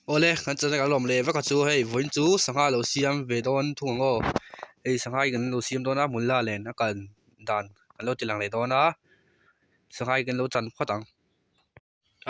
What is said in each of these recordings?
Awle kan channel kan lawm leh vek a chu hei vawiin chu sangha lo siam ve dawn thung ang aw hei sangha hi kan lo siam dawn a hmun la len a kal dan kan lo ti lang leh dawn a sangha hi kan lo chan phawt ang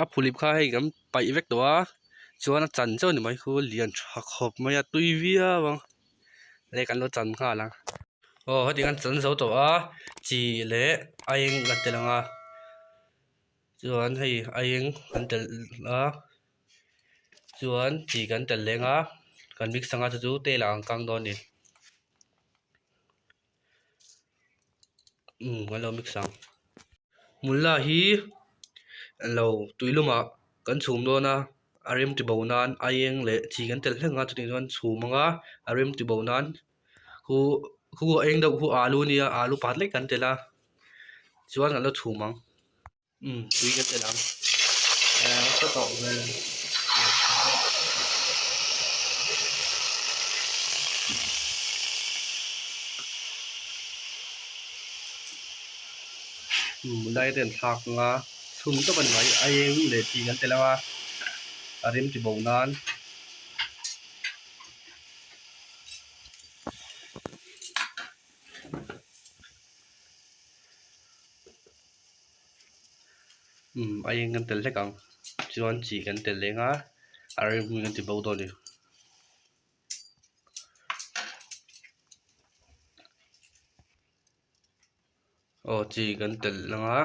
a phuhlip kha hei kan paih vek tawh a chuan a chan chiah a ni mai khu lian tha khawp mai a tui viau ang hle kan lo chan nghal ang aw heti kan chan zo tawh a chi leh a eng kan tel ang a. Chuan hei a eng kan telh a chuan chi kan telh leng a kan mix anga chu chu tel ah an kang dawn a ni umm kan lo mix ang mula hi lo tui lumah kan chhum dawn a a rem ti bo nan a eng leh chi kan telh hlek ang a chutih chuan chhum anga a rem ti bo nan khu khu a eng deuh khu alu a nia alu pakhat lek kan telh a chuan an lo chhum ang umm tui kan telh ang ehh ka tawh vel umm lai te an thlak ang a chhum tawp a ni mai a eng leh chi kan telh ang a a rem ti bo nan. Umm a eng kan tel hlek ang chuan chi kan tel leng a a rem hun kan ti bo dawn a ni. Aw chi kan telh ang a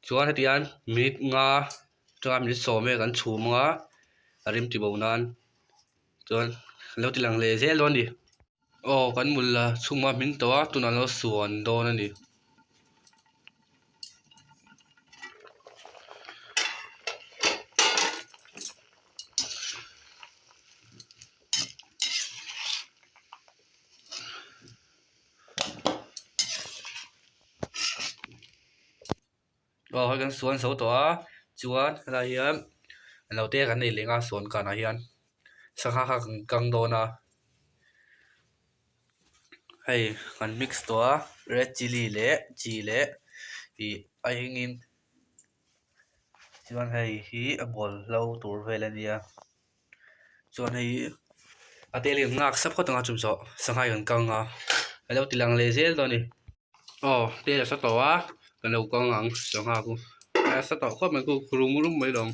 chuan heti hian minute nga chuan minute sawm vel kan chhum ang a a rem ti bo nan chuan an lo ti lang leh zel dawn a ni. Aw kan mul la chhungah hmin tawh a tunah an lo suan dawn a ni. Aw hei kan suan zo tawh a chuan helai hian naute kan nei leng a sawn kanah hian sangha kha kan kang dawn a hei kan mix tawh a red chilli leh chi leh ih a engin chuan hei hi a bawlhlo tur vel a nia. Chuan hei a tel hi an nghak sap khawt ang a chumzawh sangha hi an kang a a lo ti lang leh zel dawn a ni. Aw tel a sa tawh a kan lo kang ang sangha chu a sa tawh khawp mai khu rum rum mai lawm.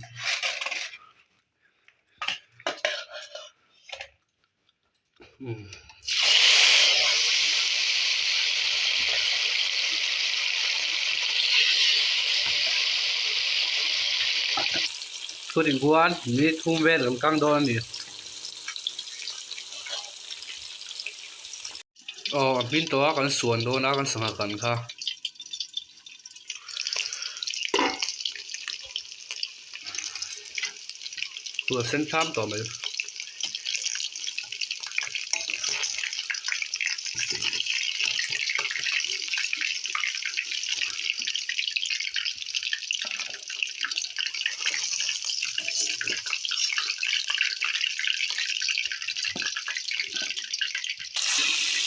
Chutin khuan mi thum vel an kang dawn a ni. Aw a hmin tawh a kan suan dawn a kan sangha kan kha. Chu a sen thlam tawh mai.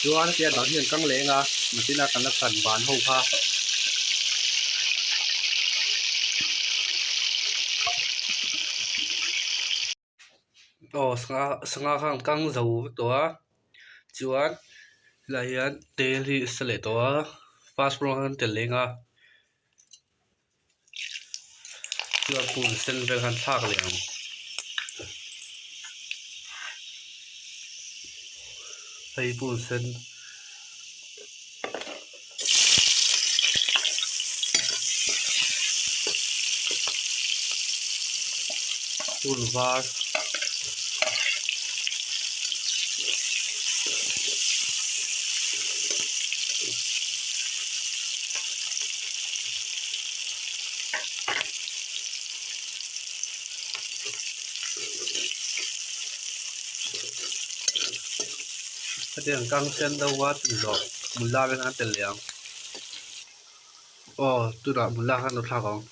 Chuan tia dang hi an kang leng a nakin a kan la chhan ban ho kha. Aw sangha sangha kha an kang zo vek tawh a chuan helai hian tel hi a sa leh tawh a fast rawng an tel leng a chuan pum sen vel khan thlak leh ang. Hei pum sen. Pum var. Hetiang kang sen deuh a tih zawh mula vel khan a tel leh ang aw tunah mula khan a lo thlak ang.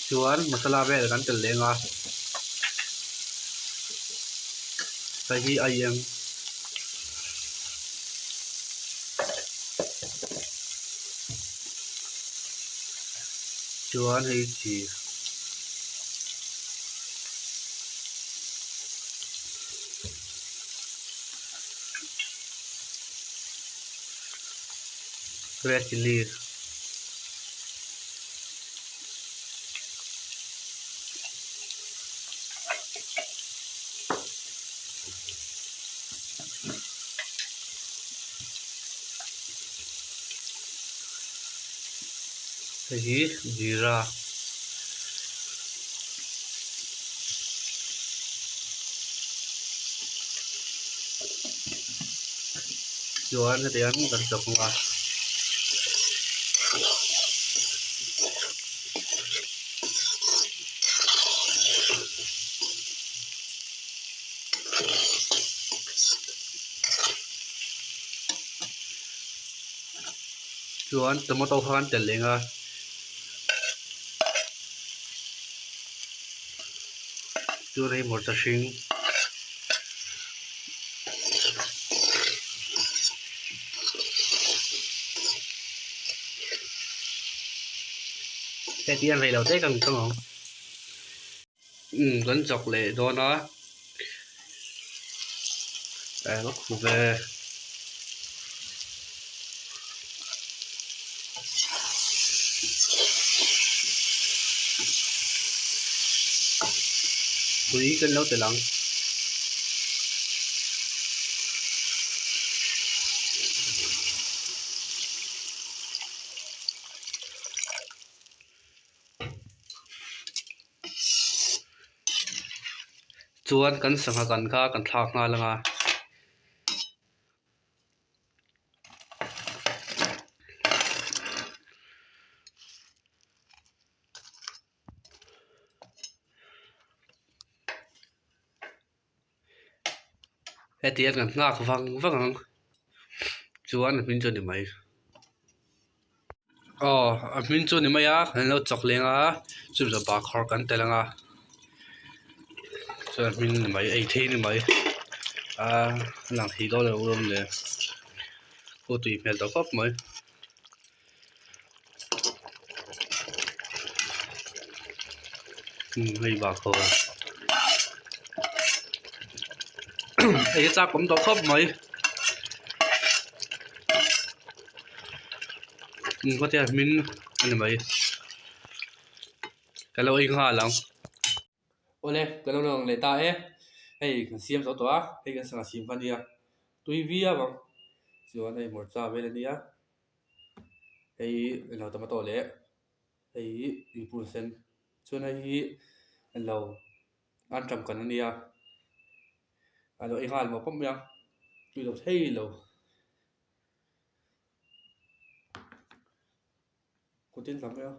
Chuan masala vel kan tel leng a. Hei hi aieng chuan hei chi red chilli Hei hi jeera chuan heti hian kan chawk ang a. Chuan tomato kha an telh leng a chuan hei hmarcha hring heti hian rei lo te kan tawng ang umm kan chawk leh dawn a eng a khu ve. Tui kan lo telh ang. Chuan kan sangha kan kha kan thlak nghal ang a. Heti hian kan nghak vang vang ang chuan a hming chu a ni mai aw a hming chu a ni mai a kan lo chawk leng a chumi zawh bahkhawr kan tel ang a chuan a hming a ni mai ei thei a ni mai aa a lang thei dawn lo emaw le aw tui hmel tawh khawp mai. Hei bahkhawr hei hi chak awm tawh khawp mai khawtia hming a ni mai ka lo ei nghal ang. Awle ka lo lang leh ta e hei kan siam zo tawh a hei kan sangha siam kha a nia tui viau ang chuan hei hmarcha vel a nia. Hei ilo tomato leh hei hi tuipun sen chuan hei hi ilo anṭam kan ania a lo ei nghal mawp mawp mai a tui lo thei lo kut in lam mai a.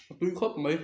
A tui khawp mai.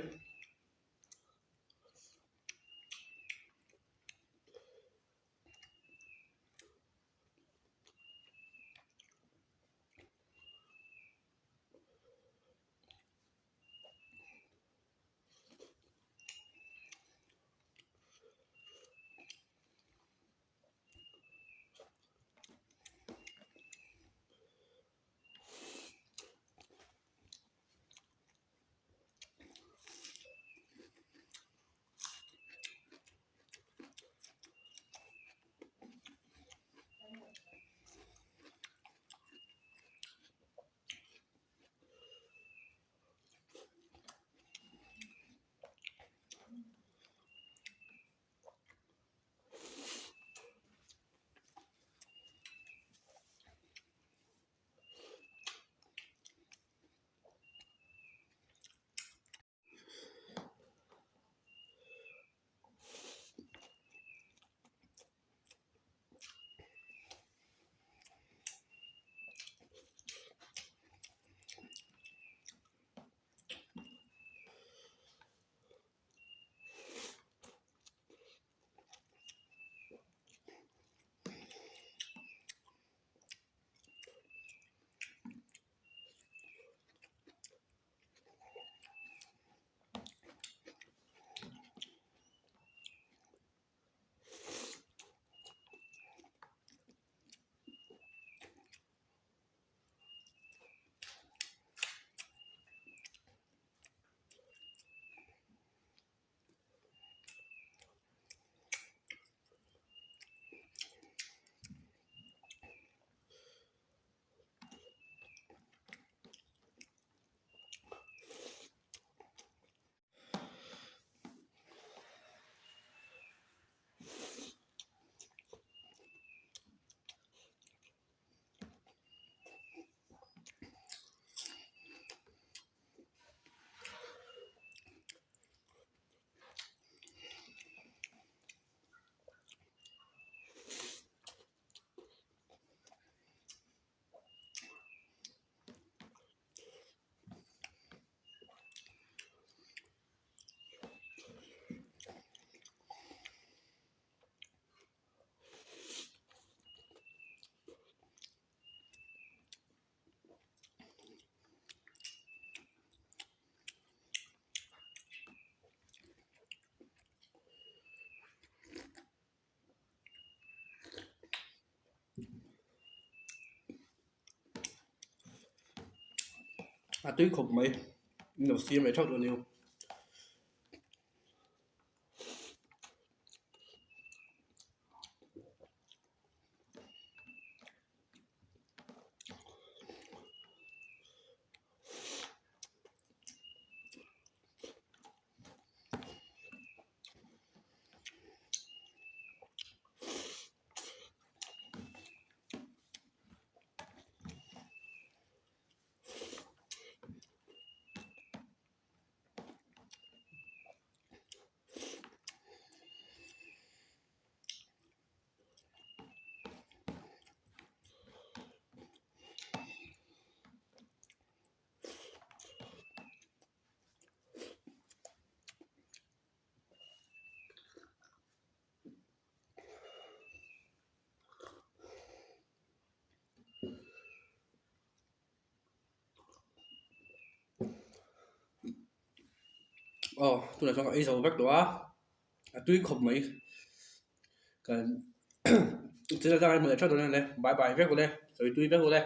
A tui khawp mai in lo siam leh theuh dawn aniu. Aw tunah chuan ka ei zo vek tawh a a tui khawp mai kan channel dangah hmuh leh tha dawn a ni bye bye vek ule sawi tui vek ule.